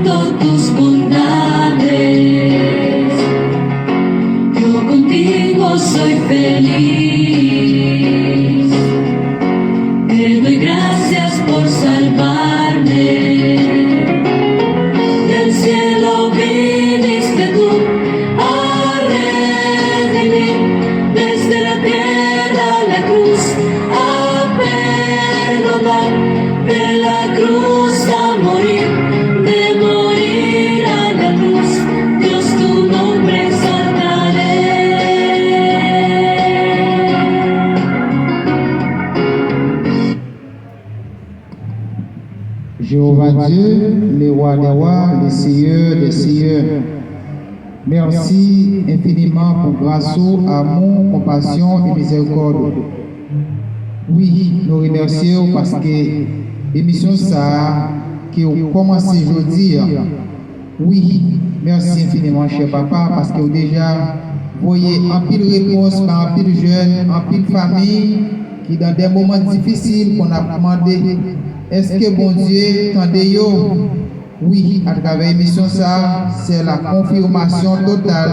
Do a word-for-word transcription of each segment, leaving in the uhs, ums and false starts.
Todas tus bondades, yo contigo soy feliz. Te doy gracias por salvarme. Del cielo viniste tú a redimir, desde la tierra a la cruz a perdonar, de la cruz a morir, de morir a la cruz, Dios, tu nombre exaltaré. Jéhovah Dieu, le roi des rois, le Seigneur des seigneurs. Mèsi enfiniman pou gras ou, amou, konpasyon e mizèrikòd ou. Wi, nou remèsye w paske emisyon sa a ke w kòmanse jodi a. Wi, mèsi enfiniman, chè papa, paske w deja voye anpil repons ba anpil jèn, anpil fanmi ki nan de moman difisil konn ap mande èske Bondye tande yo. Wi, atravè emisyon sa a, se la konfimasyon total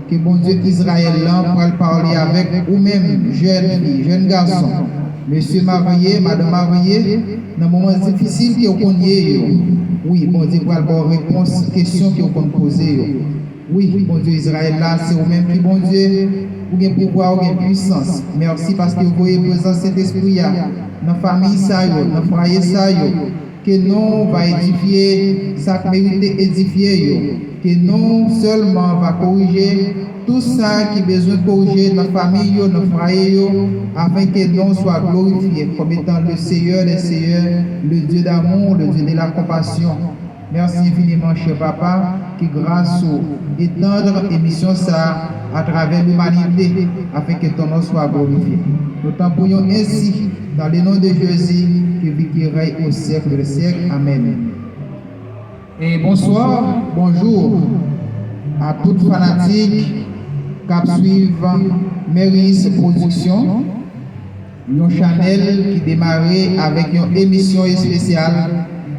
ke Bondye Izrayèl lan pral pale avèk ou menm, jèn fi, jèn gason, mesye marye, madanm marye, nan moman difisil ke w konn ye yo. Wi, Bondye pral ba w repons kesyon ke w konn poze yo. Wi, Bondye Izrayèl la, se ou menm ki Bondye, ou gen pouvwa, ou gen pwisans. Mèsi paske w voye prezans Sentespri a nan fanmi sa yo, nan fwaye sa yo. Ke non w va edifye sa k merite edifye yo. Ke non w sèlman va korije tou sa ki bezwen korije nan fanmi yo, nan fwaye yo, afin ke non w swa glorifye comme étant le Seigneur des seigneurs, le Dieu d'amour, le Dieu de la compassion. Mèsi enfiniman, chè papa, ke gras ou etandre emisyon sa a atravè limanite, afin ke ton non swa glorifye. Nou tanpri w ensi, dans le nom de Jésus, qui vit, qui règne au siècle des siècles. Amen. E bonswa, bonjou a tout fanatik k ap swiv Meris Production, yon chanèl ki demare avèk yon emisyon espesyal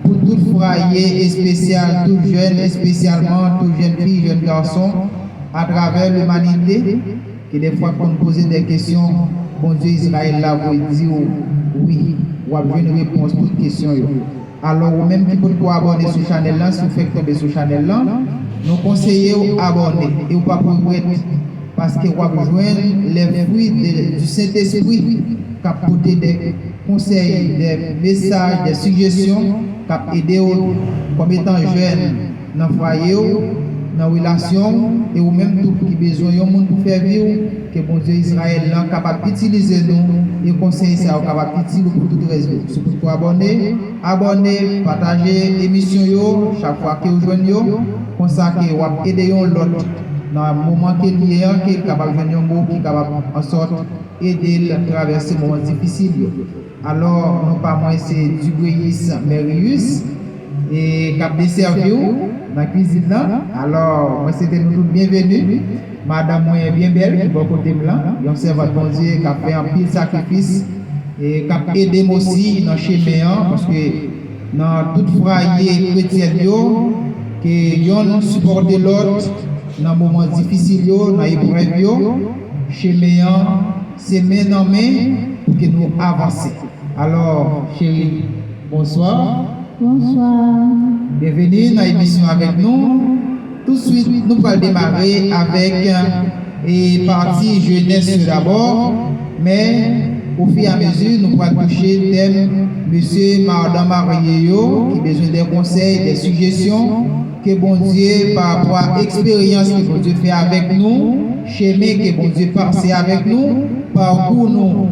pou tout fwaye, espesyal tout jèn, espesyalman tout jèn fi, jèn gason atravè limanite, ke dèfwa konn poze de kesyon, Bondye Izrayèl la voye di w wi, w ap jwenn repons tout kesyon yo. Alò, ou menm ki potko abòne sou chanèl lan, si w fèk tonbe sou chanèl lan, nou konseye w abòne e w p ap regrèt, paske w ap jwenn les fruits de, du Saint-Esprit k ap pote de konsèy, de mesaj, de sijesyon k ap ede w kòm etan jèn nan fwaye w, nan relasyon w, e ou menm tou ki bezwen yon moun pou fè vi w, ke Bondye Izrayèl lan kapab itilize nou e konsèy sa yo kapab itil ou pou tout rès vi w. Si w potko abòne, abòne, pataje emisyon yo chak fwa ke w jwenn yo, konsa ke w ap ede yon lòt nan moman ke l ye an, ke l kapab jwenn yon mo ki kapab ansòt ede l travèse moman difisil yo. Alò, non pa mwen se Dubreyis Merius, e k ap desèvi w nan kwizin nan. Alò, mwen swete nou tout byenveni. Madanm mwen byen bèl ki bò kote m lan, yon sèvant Bondye k ap fè anpil sakrifis e k ap ede m osi nan chemen an, paske nan tout fwaye kretyèn yo, ke yonn sipòte lòt nan moman difisil yo, nan eprèv yo, chemen an se men nan men pou ke nou avanse. Alò, cheri, bonswa. Bonswa. Byenveni nan emisyon avèk nou. Toutswit, nou pral demare avèk e pati jenès yo dabò, men ofiramezi nou pral touche tèm mesye madanm marye yo ki bezwen de konsèy, de sijesyon ke Bondye, pa rapò a eksperyans ke Bondye fè avèk nou, chemen ke Bondye pase avèk nou, pakou nou,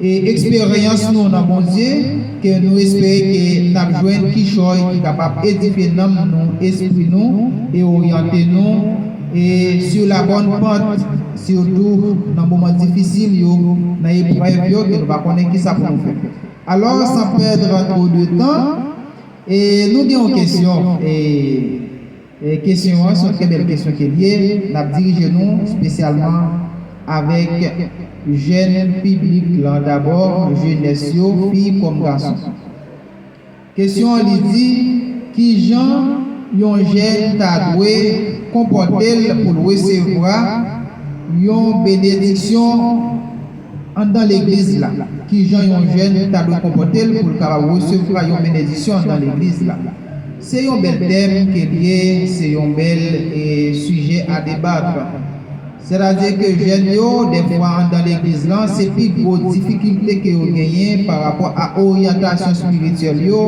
e eksperyans nou nan Bondye, ke nou espere ke n ap jwenn kichòy ki kapab edifye nanm nou, espri nou, e oryante nou e sur la bonne pente, sitou nan moman difisil yo, nan eprèv yo, ke nou pa konnen kisa pou nou fè. Alò, san pèdre twò de tan, e nou gen yon kesyon, e E kesyon an se yon trè bèl kesyon ke l ye. N ap dirije nou espesyalman avèk jèn piblik lan dabò, jenès yo, fi kòm gason. Kesyon an li di, kijan yon jèn ta dwe konpòte l pou l resevwa yon benediksyon anndan legliz la? Kijan yon jèn ta dwe konpòte l pou l kapab resevwa yon benediksyon anndan legliz la? Se yon bèl tèm ke l ye, se yon bèl, e, sijè a debat. Sètadi ke jèn yo, dèfwa anndan legliz lan, se pi gwo difikilte ke yo genyen pa rapò a oryantasyon espirityèl yo,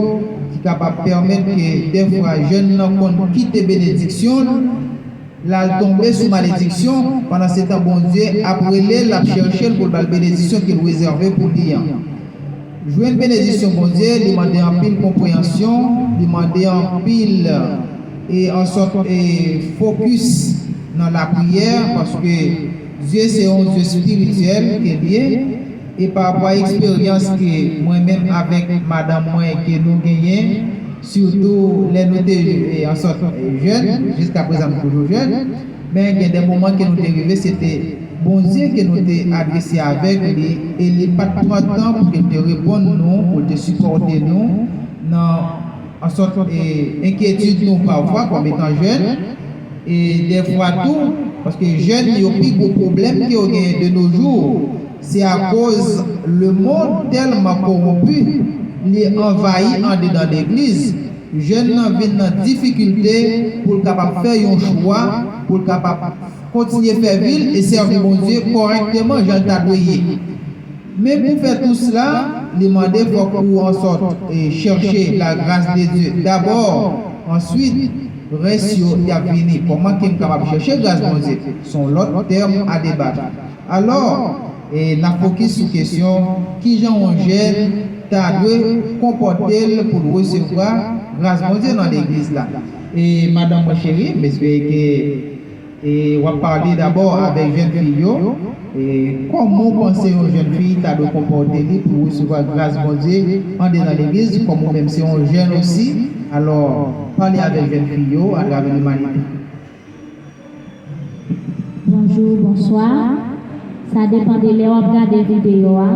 ki kapab pèmèt ke dèfwa jèn nan konn kite benediksyon l, l al tonbe sou malediksyon, pandansetan Bondye ap rele l, l ap chèche l pou l ba l benediksyon ke l rezève pou li an. Jwenn benediksyon Bondye, li mande anpil konpreyansyon, li mande anpil, e, ansòt, e, fokis nan lapriyè, paske Dye se yon Dye espirityèl ke l ye, e pa rapò a eksperyans ke mwen menm avèk madanm mwen ke nou genyen, sitou lè nou te, e, ansòt, e, jèn, jiska prezan nou toujou jèn, men gen de moman ke nou te rive, se te Bondye ke nou te adrese avèk li, e li pa t pran tan pou ke l te reponn nou, pou l te sipòte nou nan ansòt, e, enkyetid nou pafwa kòm etan jèn, e dèfwa tou, paske jèn yo pi gwo pwoblèm ke yo genyen de nos jours, se akoz lemonn tèlman kowonpi, li anvayi andedan legliz, jèn nan vin nan difikilte pou l kapab fè yon chwa, pou l kapab kontinye fè vi l e sèvi Bondye kòrèkteman jan l ta dwe ye. Men pou fè tou sela, li mande fòk ou ansòt e chèche la grâce de Dieu dabò, answit, rès yo y ap vini. Kòman ke m kapab chèche gras Bondye? Se yon lòt tèm a debat. Alò, e n ap fokis sou kesyon, kijan yon jèn ta dwe konpòte l pou l resevwa gras Bondye nan legliz la? E madanm mwen cheri, m espere ke, e w ap pale dabò avèk jèn fi yo. E kòman w panse yon jèn fi ta dwe konpòte li pou resevwa gras Bondye andedan legliz, kòm ou menm se yon jèn osi? Alò, pale avèk jèn fi yo atravè limanite. Bonjou, bonswa. Sa depann de lè w ap gade videyo a.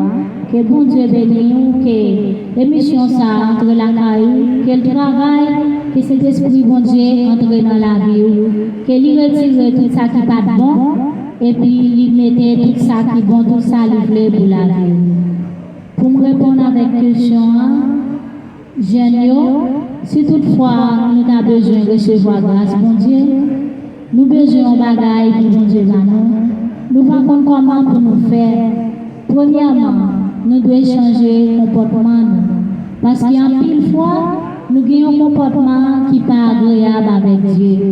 Ke Bondye beni w, ke emisyon sa a antre lakay ou, ke l travay, ke Sentespri Bondye antre nan lavi w, ke li retire tout sa ki pa t bon, epi li mete tout sa ki bon, tout sa li vle pou lavi w. Pou m reponn avèk kesyon an, Jèn yo, si toutfwa nou ta bezwen resevwa gras Bondye, nou bezwen yon bagay pou Bondye ba nou, nou pa konn kòman pou nou fè. Premyèman, nou dwe chanje konpòtman nou. Paske anpil fwa, nou gen yon konpòtman ki pa agreyab avèk Dye.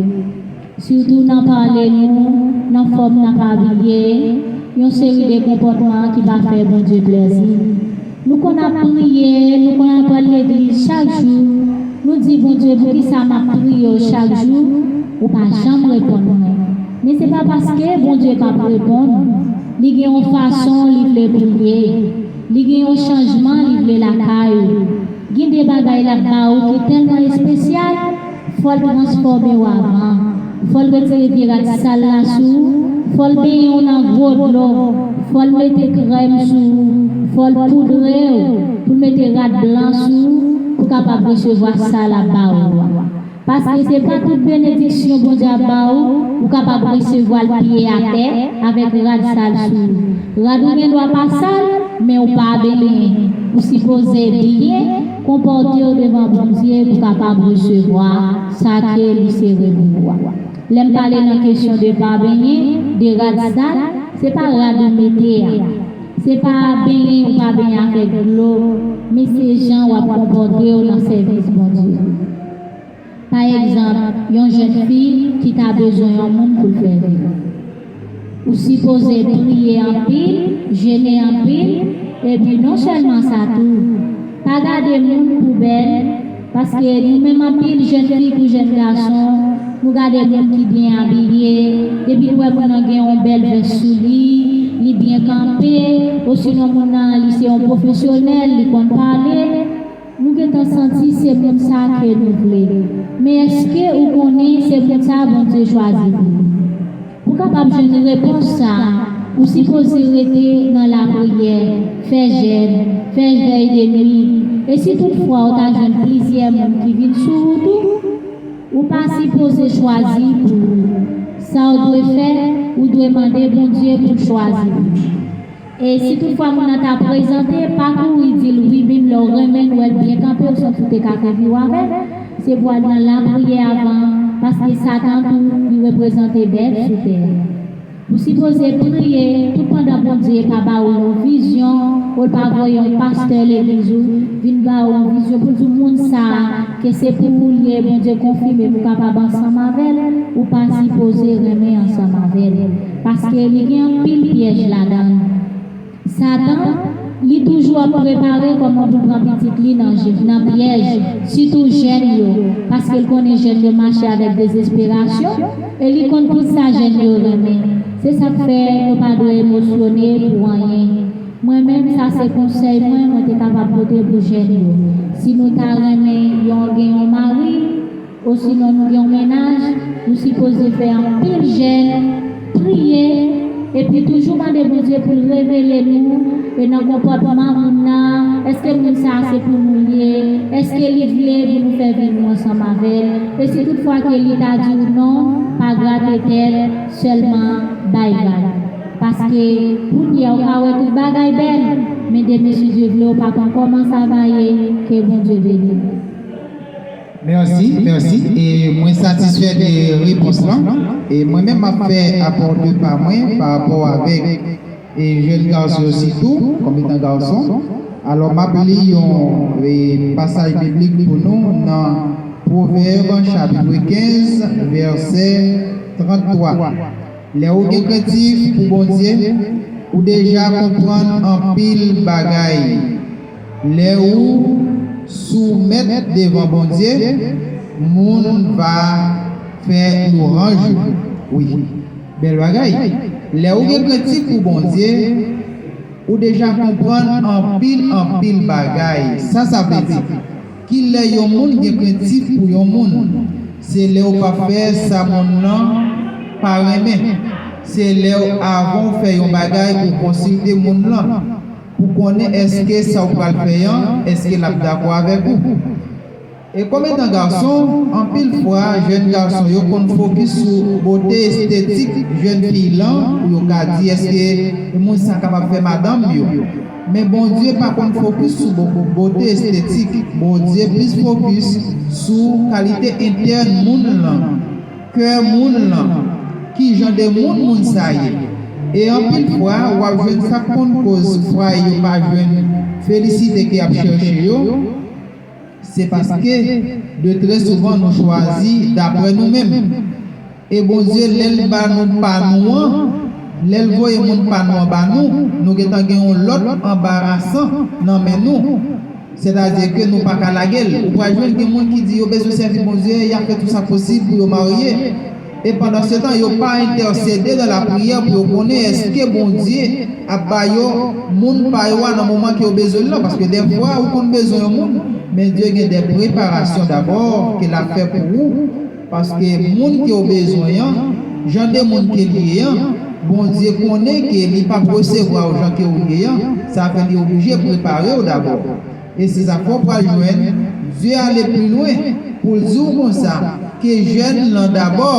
Sitou nan pale nou, nan fòm n ap abiye, yon seri de konpòtman ki pa fè Bondye plèzi. Nou konn ap priye, nou konn ap al legliz chak jou, nou di Bondye, poukisa m ap priye w chak jou, ou pa janm reponn mwen? Men se pa paske Bondye p ap reponn ou. Li gen yon fason li vle pou l ye. Li gen yon chanjman li vle lakay ou. Gen de bagay l ap ba ou ki tèlman espesyal, fò l transfòme w avan. Fò l retire vye rad sal la sou ou, fò l benyen w nan gwo dlo, fò l mete krèm sou ou, fò l poudre w pou l mete rad blan sou ou, pou w kapab resevwa sa l ap ba ou a. Paske se pa tout benediksyon Bondye ap ba ou, ou kapab resevwa l pye atè avèk rad sal sou ou. Rad ou gen dwa pa sal, men ou pa benyen. Ou sipoze byen konpòte w devan Bondye pou w kapab resevwa sa ke li sere pou ou a. Lè m pale nan kesyon de pa benyen, de rad sal, se pa rad ou mete a. Se pa benyen ou pa benyen avèk dlo, men se jan w ap konpòte w nan sèvis Bondye. Pa egzanp, yon jèn fi ki ta bezwen yon moun pou l fè vi. Ou sipoze priye anpil, jene anpil, epi non sèlman sa tou, pa gade moun pou bèl, paske nou menm anpil jèn fi kou jèn gason, nou gade moun ki byen abiye, depi nou wè moun nan gen yon bèl vès sou li, li byen kanpe, osinon moun nan li se yon pwofesyonèl, li konn pale, Nou gentan santi se moun sa ke nou vle. Men èske ou konnen se moun sa Bondye chwazi pou ou? Pou w kapab jwenn repons sa a, ou sipoze rete nan lapriyè, fè jèn, fè vèy de nwi. E si toutfwa ou ta jwenn plizyè moun ki vin sou wout ou, ou pa poze chwazi pou ou. Sa w dwe fè, ou dwe mande Bondye pou l chwazi w. E si toutfwa moun nan ta prezante, pa kouri di l wi, menm lè w renmen l, w wè l byen kanpe, w santi w te ka fè vi w avè l, se pou w al nan lapriyè avan, paske Satan tou, li reprezante bèf sou tè a. Ou sipoze priye tout pandan Bondye pa ba ou yon vizyon, ou l pa voye yon pastè legliz ou vin ba ou yon vizyon pou l di w moun sa a, ke se pou ou l ye, Bondye konfime pou w kapab ansanm avè l, ou pa sipoze renmen ansanm avè l. Paske li gen anpil pyèj ladan l. Satan, li toujou ap prepare kòman pou l pran pitit li nan je-, nan pyèj, sitou jèn yo, paske l konnen jèn yo mache avèk dezesperasyon, e li konn tout sa jèn yo renmen. Se sa k fè nou pa dwe emosyone pou anyen. Mwen menm, sa se konsèy mwen, mwen te kapab pote pou jèn yo. Si nou ta renmen yon, gen yon mari, osinon nou gen yon mennaj, nou sipoze fè anpil jèn, priye, epi toujou mande Bondye pou l revele nou, e nan konpòtman moun nan, èske moun sa a se pou nou l ye, èske li vle pou nou fè vi nou ansanm avè l, e si toutfwa ke li ta di w non, pa grate tèt, sèlman bay vag. Paske kounye a w ka wè tout bagay bèl, men demen si Dye vle w pa konn kòman sa va ye, ke Bondye beni w. Mèsi, mèsi. E mwen satisfè de repons lan. E mwen menm m ap fè apò de pa mwen pa rapò avèk e jèn gason yo sitou, kòm etan gason. Alò, m ap li yon e pasaj biblik pou nou nan Pwovèb chapit kenz, vèsè tranntwa. Lè ou gen krentif pou Bondye, ou deja konprann anpil bagay. Lè ou soumèt devan Bondye, moun va fè lwanj ou. Wi, bèl bagay. Lè ou gen krentif pou Bondye, ou deja konprann anpil, anpil bagay. Sa sa vle di? Kilè yon moun gen krentif pou yon moun? Se lè ou pa fè sa moun nan pa renmen. Se lè w, avan w fè yon bagay, ou konsilte moun lan pou konnen èske sa w pral fè an, èske l ap dakò avèk ou. E kòm etan gason, anpil fwa, jèn gason yo konn fokis sou bote estetik jèn fi lan, pou yo ka di èske moun sa kapab fè madanm yo. Men Bondye pa konn fokis sou bo-, bote estetik. Bondye plis fokis sou kalite entèn moun lan, kè moun lan, ki jan de moun moun sa ye. E anpil fwa, w ap jwenn sa k konn koz fwaye yo pa jwenn felisite ke y ap chèche yo. Se paske, de trè souvan, nou chwazi daprè nou menm. E Bondye, lè l ba nou pa nou an, lè l voye moun pa nou an ba nou, nou gentan gen yon lòt anbarasan nan men nou. Sètadi ke nou pa ka lage l. Ou pral jwenn gen moun ki di yo bezwen sèvi Bondye, y ap fè tout sa posib pou yo marye. E pandansetan, yo pa entèsede nan lapriyè pou yo konnen èske Bondye ap ba yo moun pa yo a nan moman ke yo bezwen l lan. Paske dèfwa, ou konn bezwen yon moun, men Dye gen de preparasyon dabò ke l ap fè pou ou. Paske moun ke w bezwen an, jan de moun ke l ye an, Bondye konnen ke li p ap resevwa w jan ke w ye an, sa fè li oblije prepare w dabò. E se sa fè w pral jwenn Dye ale pli lwen pou l di w konsa, ke jèn lan dabò,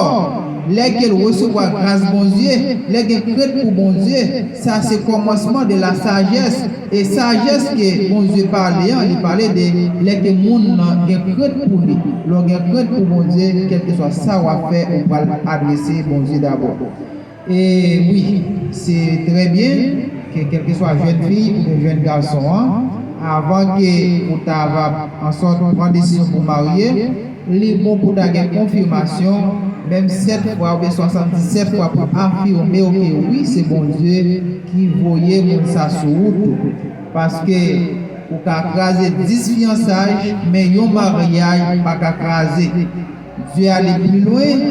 lè ke l resevwa gras Bondye, lè gen krent pou Bondye, sa se kòmansman de la sajès. E sajès ke Bondye pale an, li pale de lè ke moun nan gen krent pou li. Lè w gen krent pou Bondye, kèlkeswa sa w ap fè, ou pral adrese Bondye dabò. E wi, se trè byen ke kèlkeswa jèn fi oubyen jèn gason an, avan ke ou ta va ansòt pran desizyon pou marye, li bon pou ta gen konfimasyon, menm sèt fwa oubyen swasanndisèt fwa pou afime w ke wi, se Bondye ki voye moun sa sou wout ou. Paske ou ka kraze dis fyansaj, men yon maryaj pa ka kraze. Dye ale pli lwen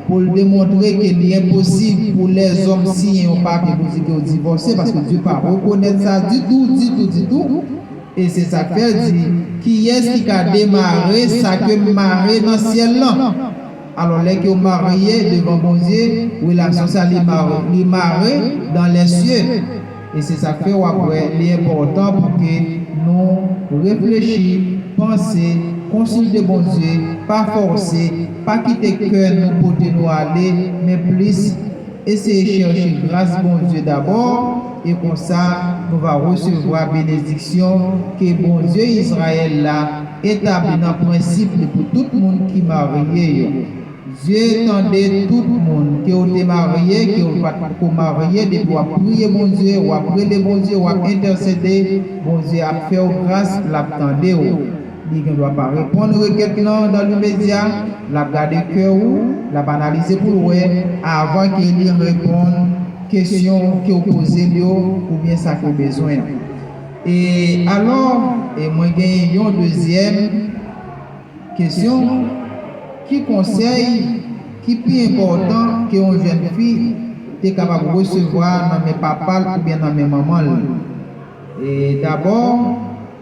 pou l demontre ke li enposib pou lèzòm siyen yon papye pou di ke w divòse, paske Dye pa rekonèt sa ditou, ditou, ditou. E se sa k fè l di, kiyès ki ka demare sa ke m mare nan syèl lan? Alò, lè ke w marye devan Bondye, relasyon sa li mare, li mare dans les cieux. E se sa k fè w ap wè li enpòtan pou ke nou reflechi, panse, Konsilte Bondye, pa fòse, pa kite kè nou pote nou ale, men plis eseye chèche gras Bondye dabò, e konsa nou va resevwa benediksyon ke Bondye Izrayèl la etabli nan prensip li pou tout moun ki marye yo. Dye tande tout moun, ke w te marye, ke w pa t ko marye, depi w ap priye Bondye, w ap rele Bondye, w ap entèsede, Bondye ap fè w gras, l ap tande w. Li gen dwa pa reponn rekèt lan dan limedya, l ap gade kè ou, l ap analize pou l wè, avan ke li reponn kesyon ke w poze l yo, oubyen sa ke w bezwen an. E alò, e mwen gen yon dezyèm kesyon, ki konsèy ki pi enpòtan ke yon jèn fi te kapab resevwa nan men papa l oubyen nan men manman l? E dabò,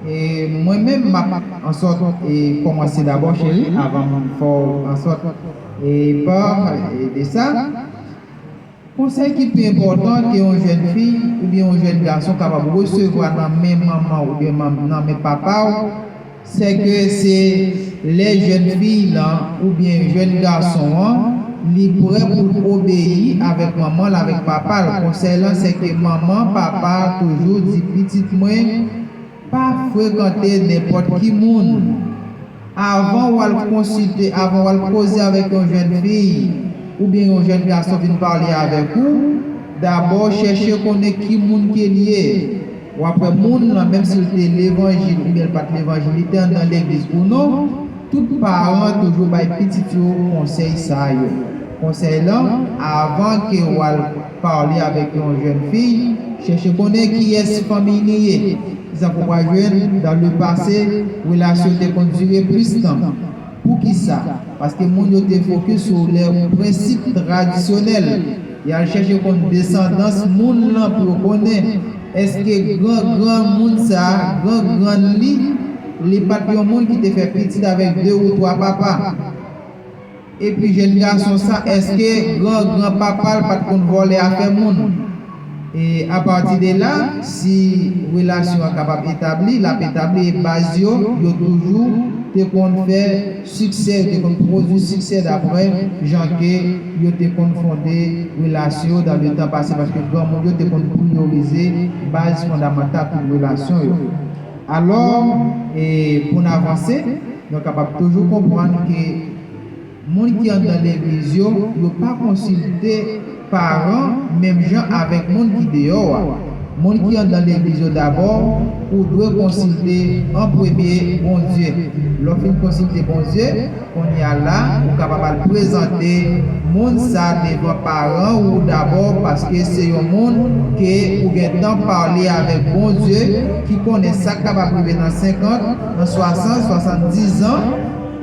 e mwen menm, m ap ansòt, e kòmanse dabò, cheri, avan m fè w ansòt, e pa, e de sa. Konsèy ki pi enpòtan ke yon jèn fi oubyen yon jèn gason kapab resevwa nan men manman oubyen nan men papa w, sèke se lè jèn fi lan oubyen jèn gason an, li prè pou l obeyi avèk manman l, avèk papa l. Konsèy lan, sèke manman, papa toujou di pitit mwen, pa frekante nenpòt ki moun. Avan w al konsilte, avan w al koze avèk yon jèn fi oubyen yon jèn gason vin pale avèk ou, dabò chèche konnen ki moun ke l ye. W ap wè moun lan, menm si l te levanjil oubyen l pa t levanjil, li te anndan legliz ou non, tout paran toujou bay pitit yo konsèy sa yo. Konsèy lan, avan ke w al pale avèk yon jèn fi, chèche konnen kiyès fanmi li ye. Kisa ke w pral jwenn, dan le pase, relasyon te konn dire plis tan. Poukisa? Paske moun yo te fokis sou lè prensip tradisyonèl. Y al chèche konn desandans moun lan pou yo konnen èske gran gran moun sa, gran grann li, li pa t yon moun ki te fè pitit avèk de ou twa papa. Epi jèn gason sa, èske gran gran papa l pa t konn vòlè afè moun? E apati de la, si relasyon an kapab etabli, l ap etabli, e baz yo, yo toujou te konn fè siksè, yo te konn pwodui siksè daprè jan ke yo te konn fonde relasyon yo dan le tan pase, paske granmoun yo te konn priyorize baz fondamantal tout relasyon yo. Alò, e pou n avanse, nou kapab toujou konprann ke moun ki anndan legliz yo, yo pa konsilte paran menm jan avèk moun ki deyò a. Moun ki anndan legliz yo dabò, ou dwe konsilte an premye Bondye. Lè w fin konsilte Bondye, kounye a la, ou kapab al prezante moun sa devan paran ou dabò, paske se yon moun ke ou gentan pale avèk Bondye, ki konnen sa k kapab rive nan senkant, nan swasant, swasanndizan,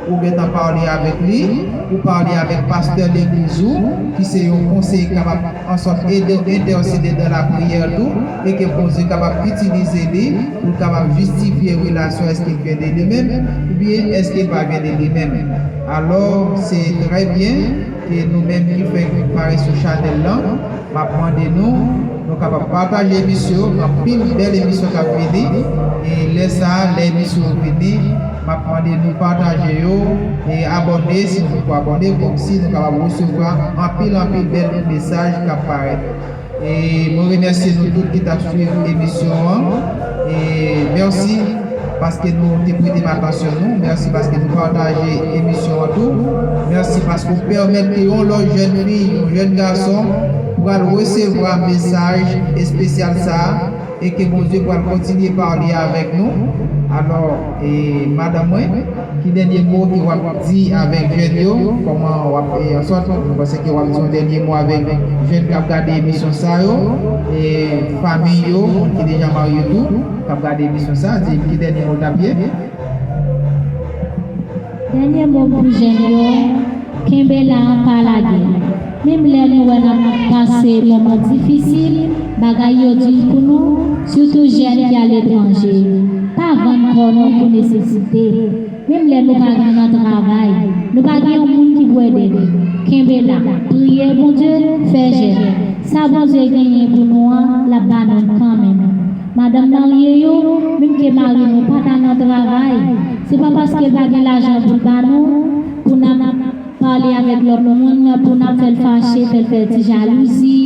ou gentan pale avèk li, ou pale avèk pastè legliz ou, ki se yon konseye ki kapab ansòt ede w entèsede dan lapriyè tou, e ke Bondye kapab itilize li pou l kapab jistifye relasyon, èske l vyen de li menm, oubyen èske l pa vyen de li menm. Alò, se trè byen ke nou menm ki fèk parèt sou chanèl lan, m ap mande nou, nou kapab pataje emisyon yo, gen anpil bèl emisyon k ap vini, e lè sa a, lè emisyon yo vini, m ap mande nou pataje yo, e abòne si nou poko abòne, kòmsi nou kapab resevwa anpil anpil bèl mesaj k ap parèt. E mwen remèsye nou tout ki t ap swiv emisyon an. E mèsi paske nou te prete m atansyon nou. Mèsi paske nou pataje emisyon an tou. Mèsi paske w pèmèt ke yon lòt jèn fi, yon jèn gason pral resevwa mesaj espesyal sa a, e ke Bondye pral kontinye pale avèk nou. Alò, e madanm mwen, ki dènye mo ke w ap di avèk jèn yo? Kòman w ap, e, ansòt, mwen panse ke w ap di yon dènye mo avèk jèn k ap gade emisyon sa yo, e fanmi yo, moun ki deja marye tou, k ap gade emisyon sa, di ki dènye mo l t ap ye? Dènye mo m pou jèn yo, kenbe la, pa lage. Menm lè nou wè n ap pase moman difisil, bagay yo di pou nou, sitou jèn ki aletranje, pa vann kò nou pou nesesite. Menm lè nou pa gen nan travay, nou pa gen yon moun ki pou ede nou, kenbe la, priye Bondye, fè jèn. Sa Bondye genyen pou nou an, l ap ba nou l kanmenm. Madanm marye yo, menm ke mari nou pa ta nan travay, travay. Se pa paske l pa gen lajan pou l ba nou, pou n ap pale avèk lòt moun, pou n ap fè l fache, fè l fè ti jalouzi.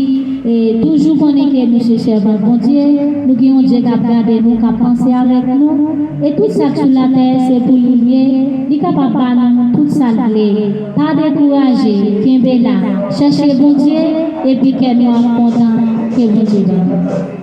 E toujou konnen ke nou se sèvant Bondye, nou gen yon Dye k ap gade nou, k ap panse avèk nou. E tout sa k sou latè, se pou li l ye, li kapab ba nou tout sa l vle. Pa dekouraje, kenbe la, chèche Bondye, epi kè nou ap kontan ke Bondye ban nou.